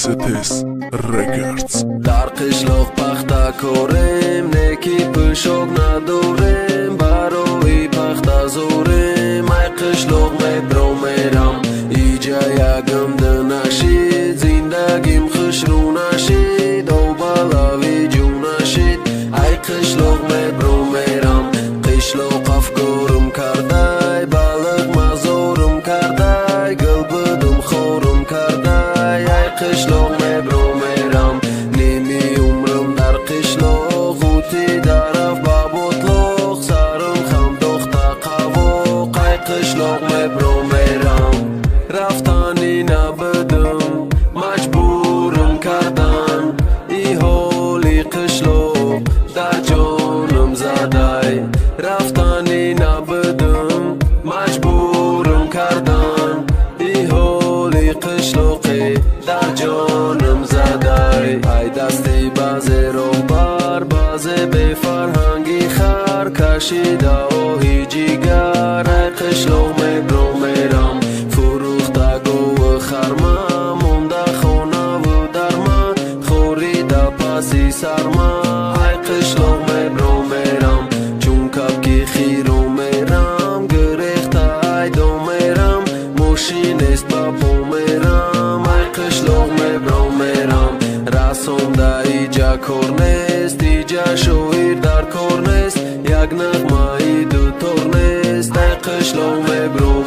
STS Records. Дар қишлоқ пахта корем, неки пӯшок надорем, барои пахта зорем. Ай қишлоқ мебромерам, иҷа ягам динашид, зиндагим хушрӯ нашид, обалави ҷӯ нашид. Ай қишлоқ мебромерам, қишлоқ афкорум кардай, балиқ мазорум кардай, гул будум хорум кардай. Ай қишлоқ мебромерам, ними умрам дар қишлоқ ғутида рафт ба ботлоқ, сарам хамдохта қавоқ. Ай қишлоқ мебромерам, рафтанӣ набудум, маҷбурам кардан, и ҳоли қишлоқ дар ҷонам задай. Рафтанӣ набудум, маҷбурам кардан, и ҳоли қишлоқе дар ҷонам задай. Ай дасти баъзе роҳбар, баъзе бефарҳанги хар, кашида оҳи ҷигар. Ай қишлоқ мебромерам, фурӯхта гову харма, монда хонаву дарма, хорида паси сарма. Ай қишлоқ мебромерам, чун кабки хиро мерам, гирехта айдо мерам, мошинест, ба по мерам. Ай қишлоқ мебромерам, расонда иҷа кор нест, иҷа шоир дар кор нест, як нағмаи дутор нест. Ай қишлоқ мебромерам.